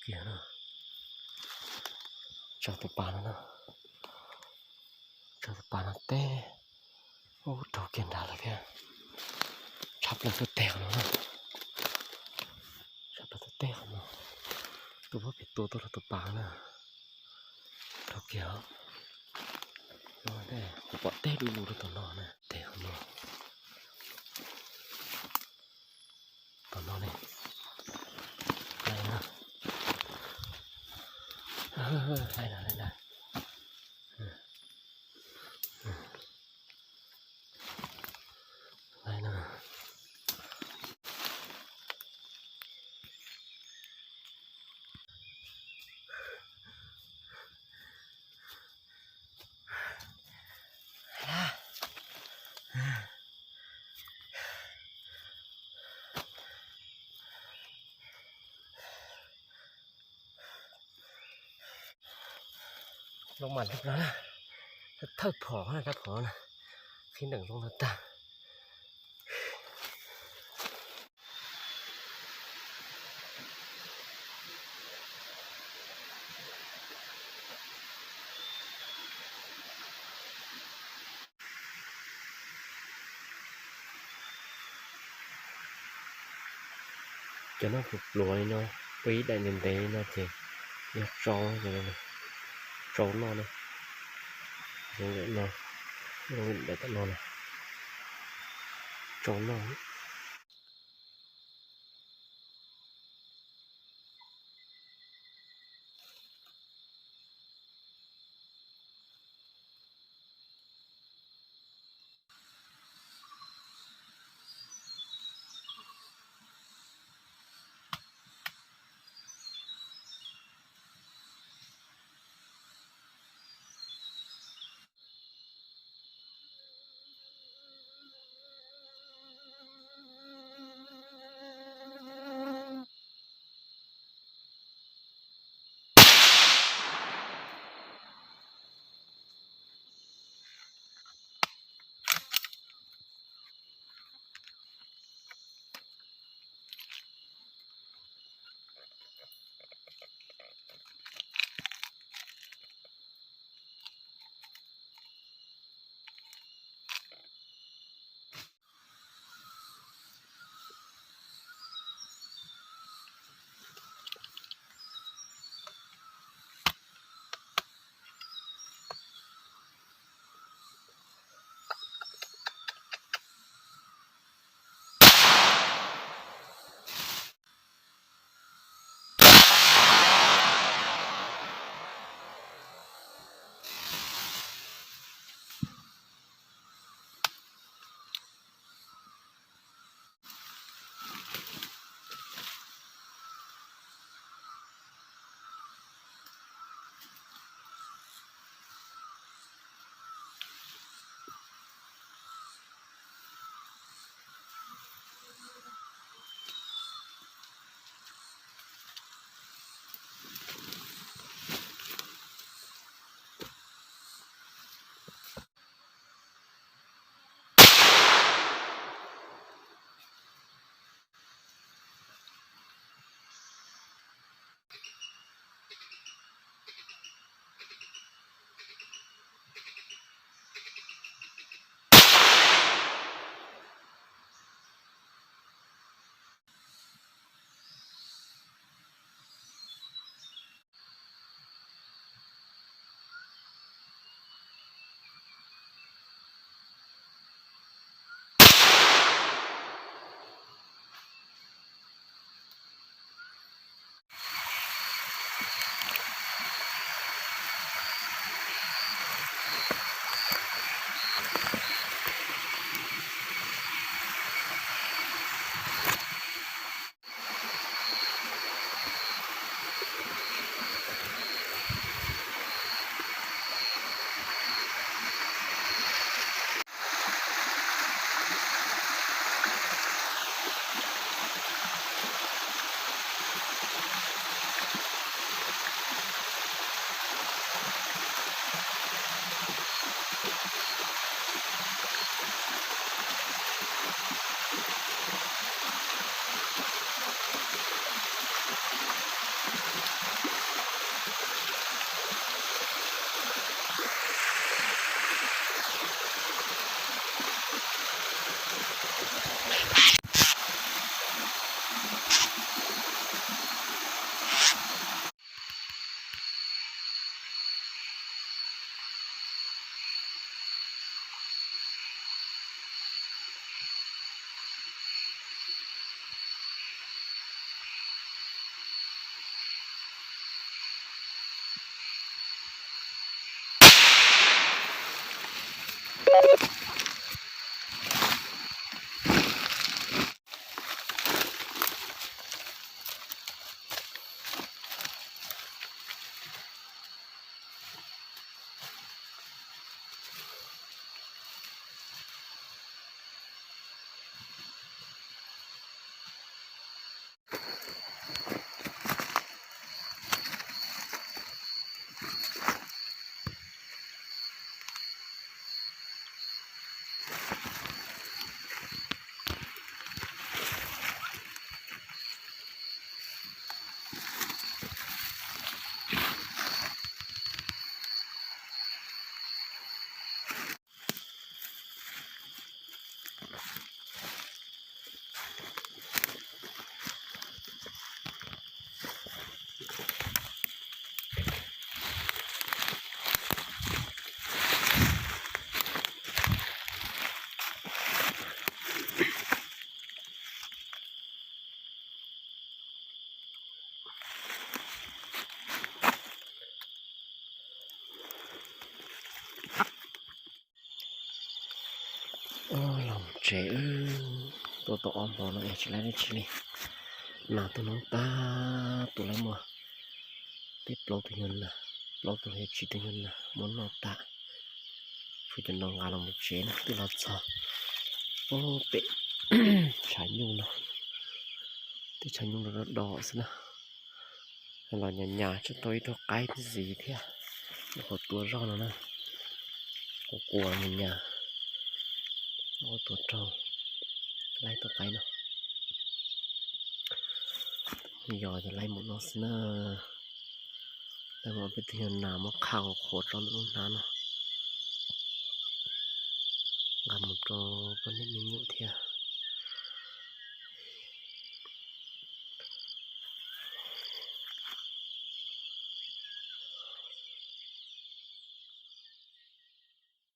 kiag na. Tso tus pas no na. Tso tus pas no teb. Ub, raug kiag nrad lawm thiab. Tshab plaws tuaj teg qhov no na. Tshab plaws tuaj teg qhov no. Tus pab pem tua tuaj rau tus pas na. Raug kiag. Kuv pom teg du lug rau tom no na. Teg qhov no. Tom no ne. Laib na. Laib na, laib na. Laib na. Loo mam li no na, thawj phom na, rab phom na, qhib nteem zoo tag tag. Cov no kuv pluav li no, ua ib daim ntev ntev li no ces yog tsau, tsau noj na. Zoo li no, zoo li daim tom no na, tsau noj. Los tsev, tua tau ob hmo no es tsis laib dab tsi li. Nas tuaj hnub tag, tus laib muaj tej plaub tus nyuag nas, plaub tus los yog tsib tus nyuag nas muab noj tag. Tshuav cov no nqa los mus tsev na, twb los txog pem tshav nyuj no, tej tshav nyuj no do do xwb na. Los nyas nyas tsuas tau ib tug qaib ntxiv thiab, nyuam qhuav tua zog no na, quas quas nyas nyas, tua raug laib tug qaib no. Yog ces laib mus no xwb na, laib mus peb tus nyuag nas muab qha qhuav qhuav rau ntawm lub hnab no, nqa mus rau poj niam me nyuam thiab.